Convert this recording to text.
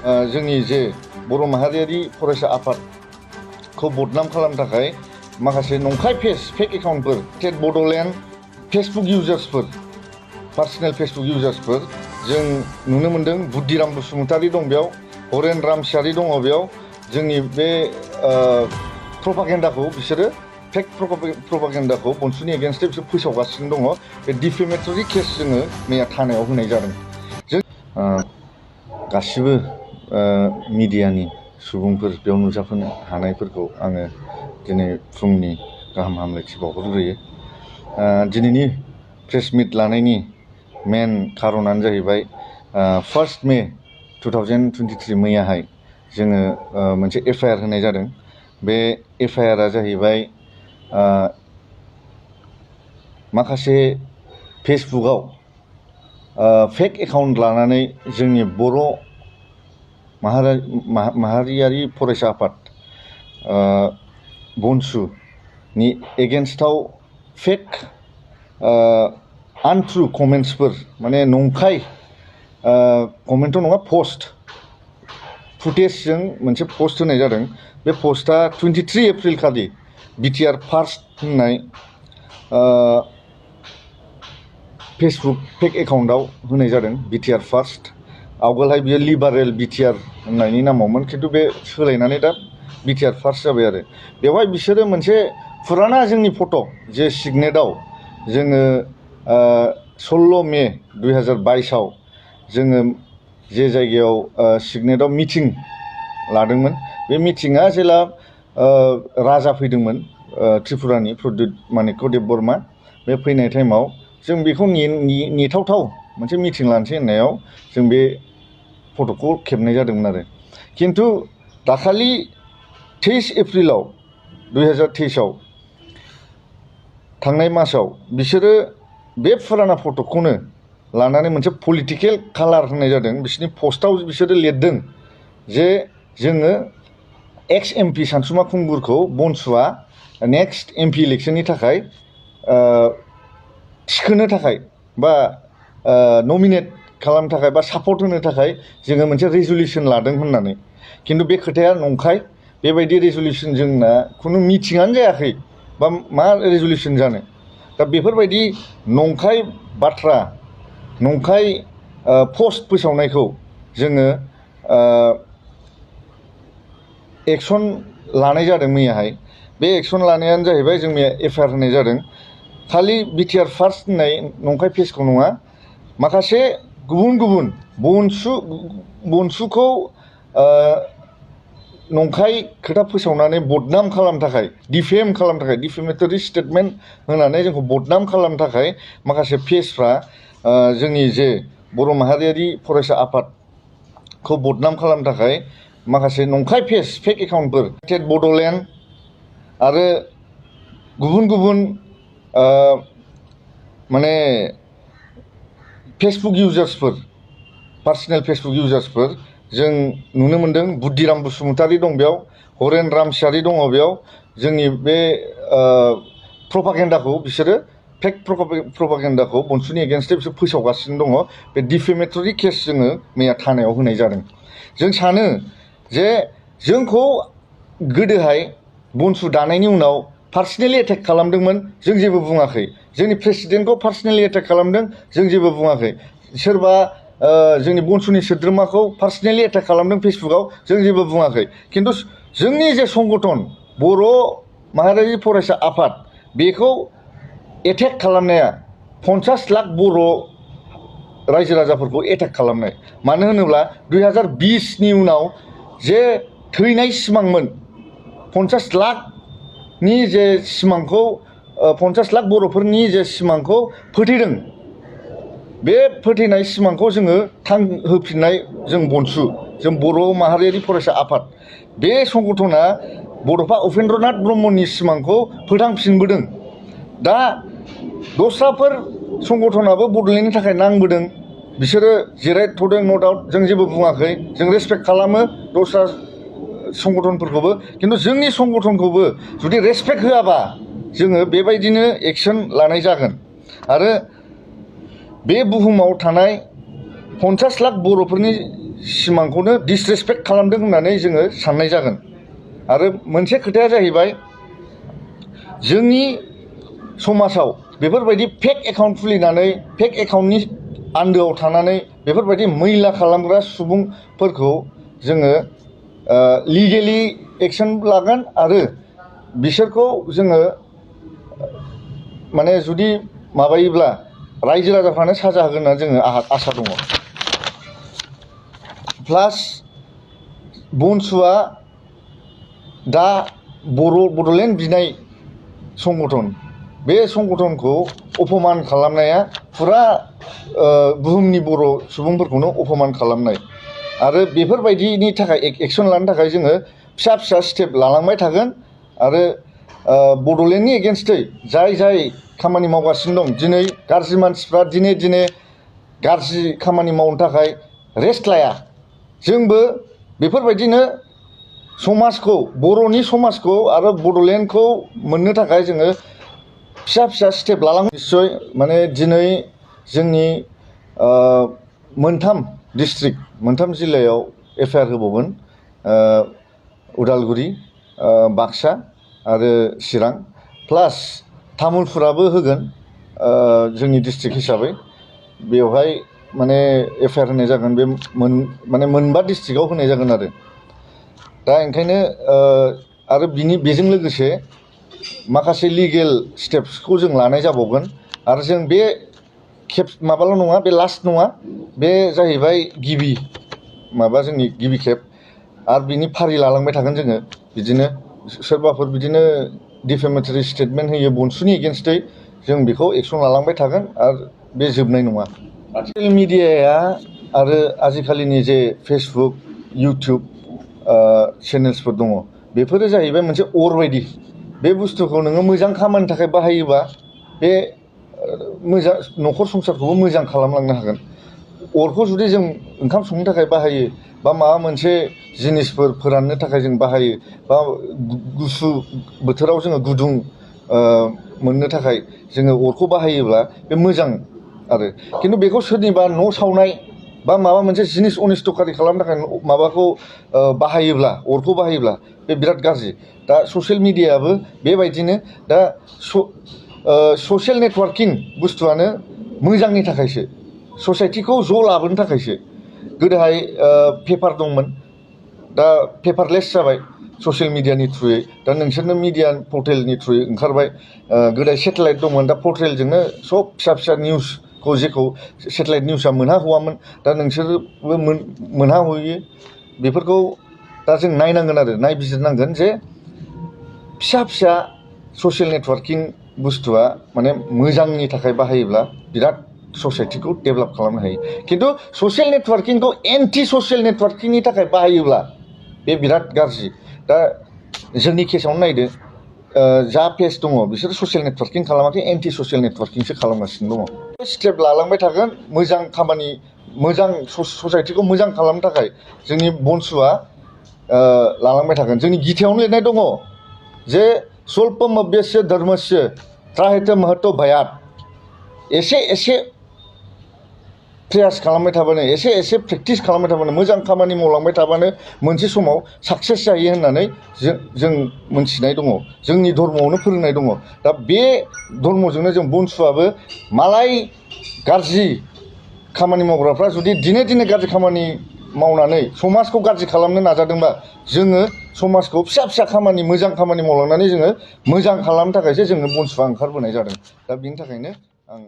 जोंनि जे बर' माहारियारि फरायसा आफादखौ बदनाम खालामनो थाखाय माखासे नंखाय फेक एकाउन्टफोर स्टेट बड'लेण्ड फेसबुक इउजार्सफोर पार्सनेल फेसबुक इउजार्सफोर जों नुनो मोन्दों। बुद्धिराम बसुमतारी दं बेयाव, हरेन रामसियारि दङ बेयाव। जोंनि बे प्रपागेन्डाखौ बिसोरो फेक प्रपागेन्डाखौ बनसुनि एगेन्स्टै बिसोर फोसावगासिनो दङ। बे डिफेमेटरि केस जोङो मैया थानायाव होनाय जादों। जों गासिबो मिडियानि सुबुंफोर बेयाव नुजाफैनो हानायफोरखौ आङो दिनै फुंनि गाहाम हामलायथि बावहरग्रोयो। दिनैनि प्रेस मिट लानायनि मेन खारनानो जाहैबाय 1 मे 2023 मैयाहाय जोङो मोनसे एफआइआर होनाय जादों। बे एफआइआरआ जाहैबाय माखासे फेसबुकआव फेक एकाउन्ट लानानै जोंनि बर' माहारियारि फरायसा आफाद BoNSU नि एगेन्स्टआव फेक आनट्रु कमेन्ट्सफोर माने नंखाय कमेन्टथ' नङा पस्ट फुटेजजों मोनसे पस्ट होनाय जादों। बे पस्टआ 23 एप्रिल खालि बिटिआर फार्स्ट होननाय फेसबुक फेक एकाउन्टआव होनाय जादों। बिटिआर फार्स्ट आवगोलहाय बियो लिबारेल बिटिआर होननायनि नामावमोन, खिन्थु बे सोलायनानै दा बिटिआर फार्स्ट जाबाय आरो। बेवहाय बिसोरो मोनसे फुराना जोंनि फट' जे सिगनेटआव जोङो 16 मे 2022आव जोङो जे जायगायाव सिगनेटआव मिटिं लादोंमोन, बे मिटिङा जेला राजा फैदोंमोन त्रिपुरानि प्रद्युत मानिक्य देबबर्मा, बे फैनाय टाइमाव जों बेखौ नेथावथाव मोनसे मिटिं लानोसै होननायाव जों बे फट'खौ खेबनाय जादोंमोन आरो। खिन्थु दाखालि 23 एप्रिलाव 2023आव थांनाय मासाव बिसोरो बे फुराना फट'खौनो लानानै मोनसे पलिटिकेल कालार होनाय जादों। बिसोरनि पस्टआव बिसोरो लिरदों जे जोङो एक्स एमपि सानसुमा खुंगुरखौ बनसुआ नेक्स्ट एमपि इलेक्सननि थाखाय थिखोनो थाखाय बा नमिनेट खालामनो थाखाय बा सापर्ट होनो थाखाय जोङो मोनसे रेजुलेसन लादों होननानै। खिन्थु बे खोथाया नंखाय। बेबायदि रेजुलेसन जोंना खुनु मिटिङानो जायाखै, बा मा रेजुलेसन जानो। दा बेफोरबायदि नंखाय बाथ्रा नंखाय पस्ट फोसावनायखौ जोङो एक्सन लानाय जादों मैयाहाय। बे एक्सन लानायानो जाहैबाय जों मैया एफआइआर होनाय जादों। खालि बिटिआर फार्स्ट होननाय नंखाय पेजखौ नङा, माखासे गुबुन बनसुखौ नंखाय खोथा फोसावनानै बदनाम खालामनो थाखाय, डिफेम खालामनो थाखाय, डिफेमेटरि स्टेटमेन्ट होनानै जोंखौ बदनाम खालामनो थाखाय माखासे पेजफ्रा जोंनि जे बर' माहारियारि फरायसा आफादखौ बदनाम खालामनो थाखाय माखासे नंखाय फेक एकाउन्टफोर स्टेट बड'लेण्ड आरो गुबुन माने फेसबुक इउजार्सफोर पार्सनेल फेसबुक इउजार्सफोर जों नुनो मोन्दों। बुद्धिराम बसुमतारी दं बेयाव, हरेन रामसियारि दङ बेयाव। जोंनि बे प्रपागेन्डाखौ बिसोरो फेक प्रपागेन्डाखौ बनसुनि एगेन्स्टै बिसोर फोसावगासिनो दङ। बे डिफेमेटरि केस जोङो मैया थानायाव होनाय जादों। जों सानो जे जोंखौ गोदोहाय बनसु दानायनि उनाव पार्सनेलि एटेक खालामदोंमोन, जों जेबो बुङाखै। जोंनि प्रेसिडेन्टखौ पार्सनेलि एटेक खालामदों, जों जेबो बुङाखै। सोरबा जोंनि बनसुनि सोद्रोमाखौ पार्सनेलि एटेक खालामदों फेसबुकआव, जों जेबो बुङाखै। खिन्थु जोंनि जे संगठन बर' माहारियारि फरायसा आफाद, बेखौ एटेक खालामनाया 50 लाख बर' रायजो राजाफोरखौ एटेक खालामनाय। मानो होनोब्ला 2020नि उनाव जे थैनाय सिमांमोन, 50 लाखनि जे सिमांखौ 50 लाख बर'फोरनि जे सिमांखौ फोथैदों, बे फोथैनाय सिमांखौ जोङो थांहोफिननाय जों बनसु, जों बर' माहारियारि फरायसा आफाद, बे संगठना बड'फा उपेन्द्रनाथ ब्रह्मनि सिमांखौ फोथांफिनबोदों। दा दस्राफोर संगठनाबो बड'लेण्डनि थाखाय नांबोदों, बिसोरो जिरायथ'दों, न' डाउट, जों जेबो बुङाखै। जों रेसपेक्ट खालामो दस्रा संगठनफोरखौबो, खिन्थु जोंनि संगठनखौबो जुदि रेसपेक्ट होआबा जोङो बेबायदिनो एक्सन लानाय जागोन। आरो बे बुहुमाव थानाय 50 लाख बर'फोरनि सिमांखौनो डिसरेसपेक्ट खालामदों होननानै जोङो साननाय जागोन। आरो मोनसे खोथाया जाहैबाय जोंनि समाजाव बेफोरबायदि फेक एकाउन्ट खुलिनानै फेक एकाउन्टनि आन्दोआव थानानै बेफोरबायदि मैला खालामग्रा सुबुंफोरखौ जोङो लिगेलि एक्सन लागोन आरो बिसोरखौ जोङो माने जुदि माबायोब्ला रायजो राजाफ्रानो साजा होगोन होनना जोङो आसा दङ। प्लास BoNSUआ दा बड'लेण्ड बिनाय संगठन बे संगठनखौ अपमान खालामनाया फुरा बुहुमनि बर' सुबुंफोरखौनो अपमान खालामनाय आरो बेफोरबायदिनि थाखाय एक्सन लानो थाखाय जोङो फिसा फिसा स्टेप लालांबाय थागोन आरो बड'लेण्डनि एगेन्स्टै जाय खामानि मावगासिनो दं दिनै गाज्रि मानसिफ्रा दिने गाज्रि खामानि मावनो थाखाय रेस्ट लाया। जोंबो बेफोरबायदिनो समाजखौ बर'नि समाजखौ आरो बड'लेण्डखौ मोननो थाखाय जोङो फिसा स्टेप लालांगोन। निस्सय माने दिनै जोंनि मोनथाम जिल्लायाव एफआइआर होबावगोन उदालगुरि, बाक्सा आरो चिरां प्लास तामुलपुराबो होगोन जोंनि डिस्ट्रिक्ट हिसाबै बेवहाय माने एफआइआर होनाय जागोन। बे मोनबा डिस्ट्रिक्टआव होनाय जागोन आरो दा ओंखायनो आरो बेजों लोगोसे माखासे लिगेल स्टेप्सखौ जों लानाय जाबावगोन आरो जों बे माबाल' नङा, बे लास्ट नङा, बे जाहैबाय जोंनि गिबि खेब आरो बिनि फारि लालांबाय थागोन जोङो। बिदिनो सोरबाफोर बिदिनो डिफेमेटरि स्टेटमेन्ट होयो BoNSUनि एगेन्स्टै जों बेखौ एक्सन लालांबाय थागोन आरो बे जोबनाय नङा। ससियेल मिडियाया आरो आजिखालिनि जे फेसबुक इउटुब चेनेल्सफोर दङ बेफोरो जाहैबाय मोनसे अर बायदि। बे बुस्थुखौ नोङो मोजां खामानिनि थाखाय बाहायोबा बे मोजां न'खर संसारखौबो मोजां खालामलांनो हागोन। अरखौ जुदि जों ओंखाम संनो थाखाय बाहायो बा माबा मोनसे जिनिसफोर फोराननो थाखाय जों बाहायो बा गुसु बोथोराव जोङो गुदुं मोननो थाखाय जोङो अरखौ बाहायोब्ला बे मोजां आरो खिन्थु बेखौ सोरनिबा न' सावनाय बा माबा मोनसे जिनिस अनिस्टकारि खालामनो थाखाय माबाखौ बाहायोब्ला अरखौ बाहायोब्ला बे बिराद गाज्रि। दा ससियेल मिडियायाबो बेबायदिनो दा ससियेल नेटवार्किं बुस्थुआनो मोजांनि थाखायसो, ससाइटिखौ ज' लाबोनो थाखायसो। गोदोहाय पेपार दंमोन, दा पेपारलेस जाबाय ससियेल मिडियानि थ्रुयै। दा नोंसोरनो मिडिया पर्टेलनि थ्रुयै ओंखारबाय। गोदो सेटेलाइट दंमोन, दा पर्टेलजोंनो सब फिसा निउसखौ जेखौ सेटेलाइट निउसआ मोनहाहवामोन दा नोंसोरबो मोनहाहैयो। बेफोरखौ दा जों नायनांगोन आरो नायबिजिरनांगोन जे फिसा ससियेल नेटवार्किं बुस्थुआ माने मोजांनि थाखाय बाहायोब्ला बिराद ससाइटिखौ डेभेलप खालामनो हायो। खिन्थु ससियेल नेटवार्किंखौ एन्टि ससियेल नेटवार्किंनि थाखाय बाहायोब्ला बे बिराद गाज्रि। दा जोंनि केसावनो नायदो, जा पेज दङ बिसोरो ससियेल नेटवार्किं खालामाखै, एन्टि ससियेल नेटवार्किंसो खालामगासिनो दङ। स्टेप लालांबाय थागोन मोजां खामानि, मोजां ससाइटिखौ मोजां खालामनो थाखाय जोंनि BoNSUआ लालांबाय थागोन। जोंनि गिथायावनो लिरनाय दङ जे स्वल्पमभ्यस्य धर्मस्य त्राहेत महतो भयात्। एसे प्रयास खालामबाय थाबानो, एसे प्रेक्टिस खालामबाय थाबानो, मोजां खामानि मावलांबाय थाबानो मोनसे समाव साक्सेस जायो होननानै जों मोनथिनाय दङ, जोंनि धर्मआवनो फोरोंनाय दङ। दा बे धर्मजोंनो जों BoNSUआबो मालाय गाज्रि खामानि मावग्राफ्रा जुदि दिने गाज्रि खामानि मावनानै समाजखौ गाज्रि खालामनो नाजादोंबा जोङो समाजखौ फिसा खामानि, मोजां खामानि मावलांनानै जोङो मोजां खालामनो थाखायसो जोङो BoNSUआ ओंखारबोनाय जादों। दा बिनि थाखायनो आं